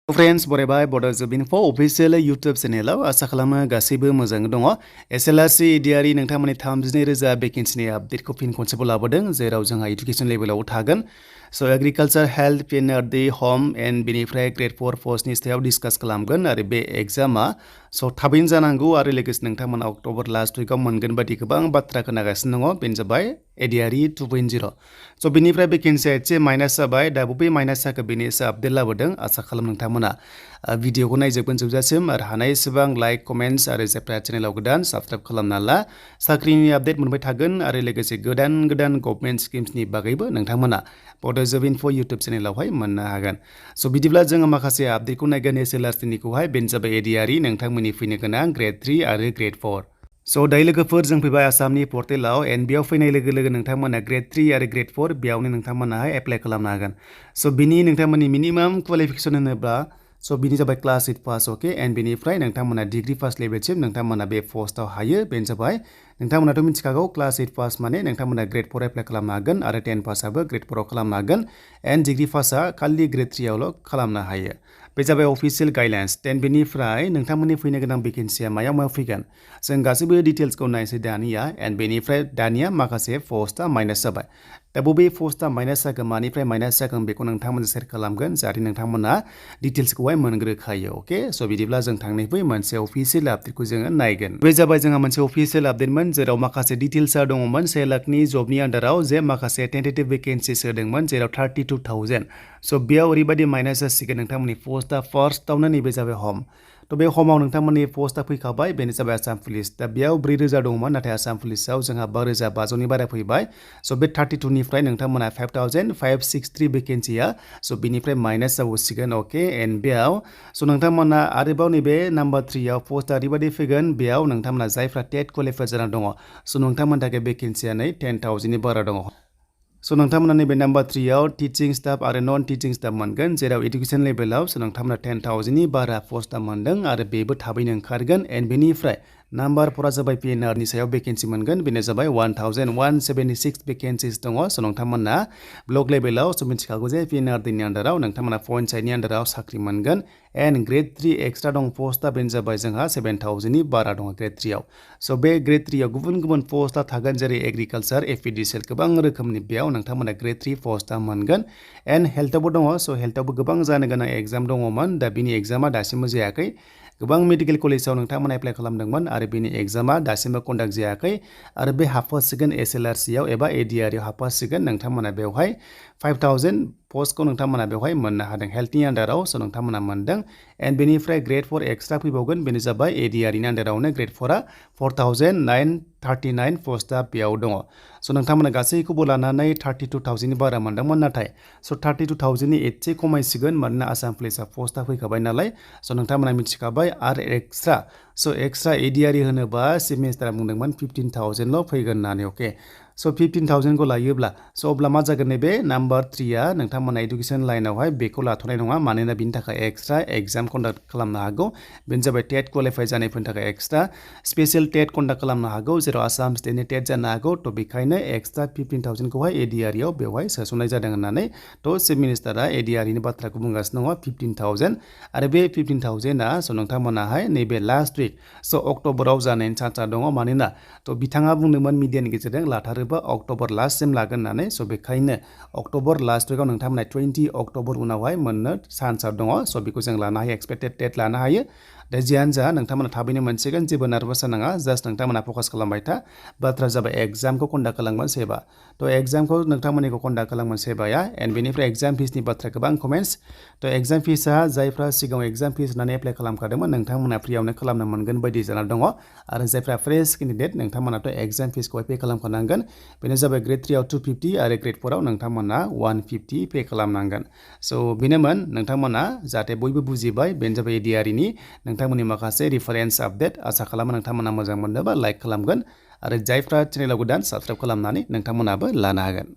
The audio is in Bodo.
फ्रेंड्स बरायबाय बड' Gr.IV अफिसियेल इउटुब चेनेलाव आसा खालामो गासैबो मोजाङै दङ। SLRC ADRE नोंथांमोननि 32,000 भेकेन्सिनि आपडेटखौ फिन खनसेबाव लाबोदों जेराव जोंहा एडुकेशन लेभेलाव थागोन। स' agriculture health PNRD home and बेनिफ्राय ग्रेड 4 पस्टनि सायाव डिसकास खालामगोन आरो बे एग्जामा स' थाबैनो जानांगौ आरो लोगोसे नोंथांमोना अक्ट'बर लास्ट उइकआव मोनगोन बायदि गोबां बाथ्रा खोनागासिनो दङ। बेनो जाबाय ADRE 2.0। स' बेनिफ्राय भेकेन्सिया एसे माइनास जाबाय दा बबे माइनास जाखो बेनि एसे आपडेट लाबोदों आसा खालाम नोंथांमोना भिडिअखौ नायजोबगोन जोबजासिम आरो हानाय एसेबां लाइक कमेन्ट्स आरो जायफ्रा चेनेलाव गोदान साबस्क्राइब खालामना ला साख्रिनि आपडेट मोनबाय थागोन आरो लोगोसे गोदान गभर्नमेन्ट स्किम्सनि बागैबो नोंथांमोना बड' Gr.IV इउटुब चेनेलावहाय मोननो हागोन। स' बिदिब्ला जोङो माखासे आपडेटखौ नायगोन SLRCनिखौहाय बेनो जाबाय ADRE नोंथांमोननि फैनो गोनां ग्रेड 3 आरो ग्रेड 4। स' दायो लोगोफोर जों फैबाय आसामनि पर्टेलाव एन्ड बेयाव फैनाय लोगो लोगो नोंथांमोना ग्रेड 3 आरो ग्रेड 4 बेयावनो नोंथांमोनाहाय एप्लाइ खालामनो हागोन। स' बिनि नोंथांमोननि मिनिमाम क्वालिफिकेसन होनोब्ला स' बिनि जाबाय क्लास 8 पास अके एन्ड बेनिफ्राय नोंथांमोना डिग्री फार्स्ट लेभेलसिम नोंथांमोना बे पस्टआव हायो बेनो जाबाय नोंथांमोनाथ' मिथिखागौ क्लास 8 पास माने नोंथांमोना ग्रेड 4 एप्लाइ खालामनो हागोन आरो 10 पासआबो ग्रेड 4 आव खालामनो हागोन एन्ड डिग्री पासआ खालि ग्रेड 3 आवल' खालामनो हायो। बे जाबाय अफिसियेल गाइडलाइन्स। बेनिफ्राय नोंथांमोननि फैनो गोनां भेकेन्सिया मायाव फैगोन जों गासैबो डिटेल्सखौ नायसै दानिया एन्ड बेनिफ्राय दानिया माखासे पस्टआ माइनास जाबाय। दा बबे पस्टआ माइनास जागोन मानिफ्राय माइनास जागोन बेखौ नोंथांमोनजों शेयार खालामगोन जाहाथे नोंथांमोना डिटेल्सखौहाय मोनग्रोखायो अके। स' बिदिब्ला जों थांनाय फै मोनसे अफिसियेल आपडेटखौ जोङो नायगोन। बे जाबाय जोंहा मोनसे अफिसियेल आपडेटमोन जेराव माखासे डिटेल्सआ दङमोन 1 लाखनि जबनि आन्दाराव जे माखासे टेन्टेटिभ भेकेन्सिस होदोंमोन जेराव 32,000। स' बेयाव ओरैबायदि माइनास जासिगोन नोंथांमोननि पस्टआ फार्स्टआवनो नैबे जाबाय हम। थ' बे हमाव नोंथांमोननि पस्टआ फैखाबाय बेनो जाबाय आसाम पुलिस। दा बेयाव 4,000 दंमोन नाथाय आसाम पुलिसाव जोंहा 5,500नि बारा फैबाय। स' बे 32निफ्राय नोंथांमोना 5,563 भेकेन्सिया स' बिनिफ्राय माइनास जाबोसिगोन अके एन्ड बेयाव स' नोंथांमोना आरोबाव नैबे नाम्बार 3आव पस्टआ ओरैबायदि फैगोन बेयाव नोंथांमोना जायफ्रा टेट क्वालिफाइ जाना दङ स' नोंथांमोननि थाखाय भेकेन्सिया नै 10,000नि बारा दङ। स' नोंथांमोना नैबे नाम्बार 3आव टिचिं स्टाफ आरो नन टिचिं स्टाफ मोनगोन जेराव एडुकेशन लेभेलाव स' नोंथांमोना 10,000नि बारा पस्टआ मोनदों आरो बेबो थाबैनो ओंखारगोन एन्ड बेनिफ्राय नाम्बार 4आ जाबाय PNRDनि सायाव भेकेन्सि मोनगोन बेनो जाबाय 1,176 भेकेन्सिस दङ। स' नोंथांमोना ब्लक लेभेलाव स' मिथिखागौ जे PNRDनि आन्दाराव नोंथांमोना पन्चायतनि आन्दाराव साख्रि मोनगोन एन्ड ग्रेड 3 एक्सट्रा दं पस्टआ बेनो जाबाय जोंहा 7,000नि बारा दङ ग्रेड 3आव। स' बे ग्रेड 3आव गुबुन गुबुन पस्टआ थागोन जेरै एग्रिकालचार APDCL गोबां रोखोमनि बेयाव नोंथांमोना ग्रेड 3 पस्टआ मोनगोन एन्ड हेल्थआवबो दङ। स' हेल्थआवबो गोबां जानो गोनां एग्जाम दङमोन दा बिनि एग्जामा दासिमबो जायाखै। गोबां मेडिकेल कलेजाव नोंथांमोना एप्लाइ खालामदोंमोन आरो बेनि एग्जामा दासिमबो कन्डाक्ट जायाखै आरो बे हाबफासिगोन SLRCआव एबा ADREआव हाबफासिगोन नोंथांमोना बेवहाय 5,000 पस्टखौ नोंथांमोना बेवहाय मोननो हादों हेल्थनि आन्दाराव स' नोंथांमोना मोनदों एन्ड बेनिफ्राय ग्रेड 4 एक्सट्रा फैबावगोन बेनो जाबाय ADREनि आन्दारावनो ग्रेड 4आ 4,939 पस्टआ बेयाव दङ। स' नोंथांमोना गासैखौबो लानानै 32,000नि बारा मोनदोंमोन नाथाय स' 32,000नि एसे खमायसिगोन मानोना आसाम पुलिसआ पस्टआ फैखाबाय नालाय स' नोंथांमोना मिथिखाबाय आरो एक्सट्रा स' एक्सट्रा ADRE होनोबा चिफ मिनिस्टारा बुंदोंमोन 15,000ल' फैगोन होननानै अके। स' 15,000खौ लायोब्ला स' अब्ला मा जागोन नैबे नाम्बार 3आ नोंथांमोना एडुकेशन लाइनावहाय बेखौ लाथ'नाय नङा मानोना बिनि थाखाय एक्सट्रा एग्जाम कन्डाक्ट खालामनो हागौ बेनो जाबाय टेट क्वालिफाइ जानायफोरनि थाखाय एक्सट्रा स्पेसियेल टेट कन्डाक्ट खालामनो हागौ जेराव आसाम स्टेटनि टेट जानो हागौ थ' बेखायनो एक्सट्रा 15,000खौहाय ADREआव बेवहाय सोसननाय जादों होननानै थ' चिफ मिनिस्टारा ADREनि बाथ्राखौ बुंगासिनो दङ 15,000 आरो बे 15,000आ स' नोंथांमोनाहाय नैबे लास्ट उइक स' अक्ट'बराव जानायनि चान्सआ दङ मानोना थ' बिथाङा बुंदोंमोन मिडियानि गेजेरजों लाथारोबा अक्ट'बर लास्टसिम लागोन होननानै स' बेखायनो अक्ट'बर लास्ट उइकआव नोंथांमोना 20 अक्ट'बर उनावहाय मोननो चान्सआ दङ स' बेखौ जों लानो हायो एक्सपेक्टेड टेट लानो हायो। दा जियानो जा नोंथांमोना थाबैनो मोनसिगोन जेबो नार्भास जानाङा जास्ट नोंथांमोना फकास खालामबाय था बाथ्रा जाबाय एग्जामखौ कन्डाक्ट खालामगोन सेबा थ' एग्जामखौ नोंथांमोननिखौ कन्डाक्ट खालामगोन सेबाया एन्ड बेनिफ्राय एग्जाम फिसनि बाथ्रा गोबां कमेन्ट्स थ' एग्जाम फिसआ जायफ्रा सिगाङाव एग्जाम फिस होननानै एप्लाइ खालामखादोंमोन नोंथांमोना फ्रियावनो खालामनो मोनगोन बायदि जाना दङ आरो जायफ्रा फ्रेश केन्डिडेट नोंथांमोनाथ' एग्जाम फिसखौहाय पे खालामखानांगोन बेनो जाबाय ग्रेड 3आव 250 आरो ग्रेड 4आव नोंथांमोना 150 पे खालामनांगोन। स' बेनोमोन नोंथांमोना जाहाथे बयबो बुजिबाय बेनो जाबाय ADREनि नोंथांमोननि माखासे रिफारेन्स आपडेट आसा खालामो नोंथांमोना मोजां मोनदोंबा लाइक खालामगोन आरो जायफ्रा चेनेलाव गोदान साबस्क्राइब खालामनानै नोंथांमोनाबो लानो हागोन।